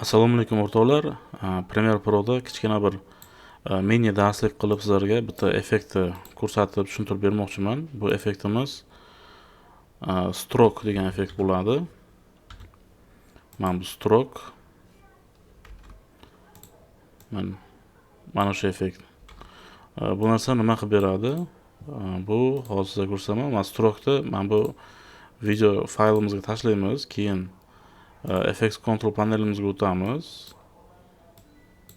Assalomu alaykum, o'rtoqlar. Premiere Pro'da kichkina bir mini darslik qilib sizlarga bitta effektni ko'rsatib, tushuntirib bermoqchiman. Bu effektimiz stroke degan effekt bo'ladi. Mana bu stroke. Mana shu effekt. Bu narsa nima qilib beradi? Bu hozir sizlarga ko'rsataman. Mana stroke'ni mana bu video faylimizga tashlaymiz, keyin Effects Control panelimizga o'tamiz.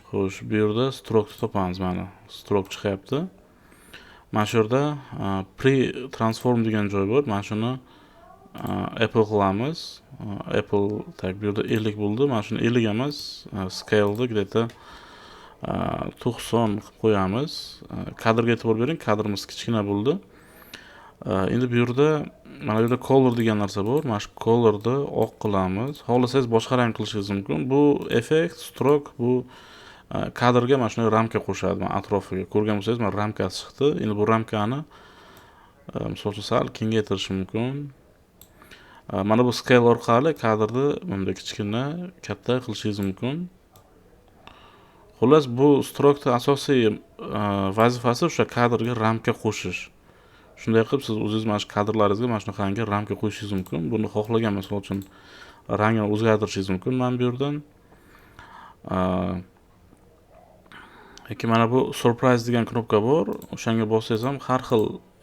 Xo'sh, bu yerda stroke topamiz, mana stroke chiqyapti. Mana shu yerda pre transform degan joy bor. Mana shuni apply qilamiz. Apply, так, bu yerda 50 bo'ldi. Mana shuni 50 emas, scale'ni где-то 90 qilib qo'yamiz. Kadrga e'tibor bering, kadrimiz kichkina bo'ldi. Endi bu yerda, mana bu yerda color degan narsa bor. Mana shu colorni oq qilamiz. Xohlasangiz, boshqa rang qilishingiz mumkin. Bu effekt stroke bu kadrga mana shunday ramka qo'shadi, mana atrofiga. Ko'rgan bo'lsangiz, mana ramkasi chiqdi. Endi bu ramkani misol uchun sal kengaytirish mumkin. Mana bu scale orqali kadrni bunday kichkina, katta qilishingiz mumkin. Xullas, bu stroke'ni asosiy vazifasi o'sha kadrga ramka qo'shish. Shunday qilib siz o'zingiz mana shu kadrlaringizga mana shunaqangi ramka qo'yishingiz mumkin. Buni xohlagan, misol uchun, rangini o'zgartirishingiz mumkin mana bu yerdan. Yoki mana bu surprise degan knopka bor. O'shanga bossangiz ham har xil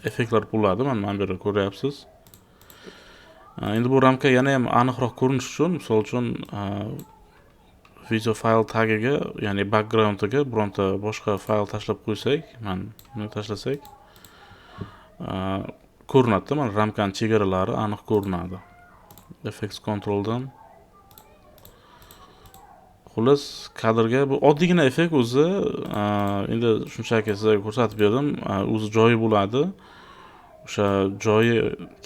effektlar bo'ladi. Mana bu yerda ko'ryapsiz. Endi bu ramka yana ham aniqroq ko'rinishi uchun, misol uchun, video fayl tagiga, ya'ni backgroundiga bironta boshqa fayl tashlab qo'ysak, mana buni tashlasak, ko'rinadida, mana ramkani chegaralari aniq ko'rinadi. Effects Controldan. Xullas, kadrga bu oddiygina effekt o'zi, endi shunchaki sizlarga ko'rsatib berdim. O'zi joyi bo'ladi. O'sha joyi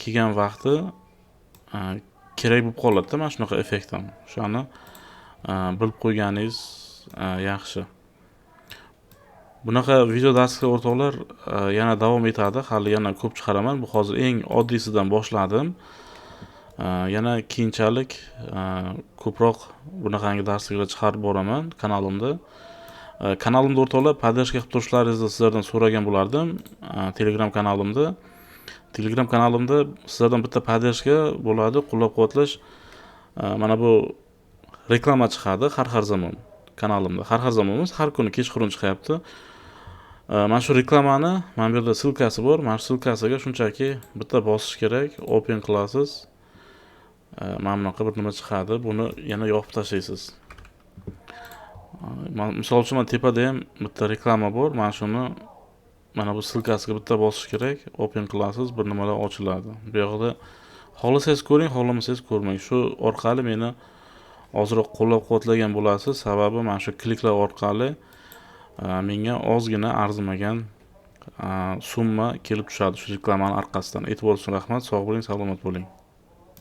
kelgan vaqti kerak bo'lib qoladida mana shunaqa effekt ham. O'shani bilib qo'yganingiz yaxshi. Bunaqa video darsliklar, o'rtoqlar, yana davom etadi. Hali yana ko'p chiqaraman. Bu hozir eng oddiysidan boshladim. Yana keyinchalik ko'proq bunaqangi darsliklar chiqarib boraman kanalimda. Kanalimda, o'rtoqlar, поддержка qilib turishlaringizni sizlardan so'ragan bo'lardim. Telegram kanalimda. Telegram kanalimda sizlardan bitta поддержка bo'ladi, qo'llab-quvvatlash. Mana bu reklama chiqadi har har zamon kanalimda. Har har zamon emas, har kuni kechqurun chiqyapti. Mana shu reklamani, mana bu yerda ссылка si bor. Mana shu ссылка siga shunchaki bitta bosish kerak, open qilasiz. Mana bunaqa bir nima chiqadi. Buni yana yopib tashlaysiz. Misol uchun, mana tepada ham bitta reklama bor. Mana shuni, mana bu ссылка siga bitta bosish kerak, open qilasiz, bir nimalar ochiladi. Bu yoqda xohlasangiz ko'ring, xohlamasangiz ko'rmang. Shu orqali meni ozroq qo'llab-quvvatlagan bo'lasiz. Sababi mana shu kliklar orqali menga ozgina arzimagan summa kelib tushadi shu reklamani orqasidan. E'tibor uchun rahmat. Sog' bo'ling, salomat bo'ling.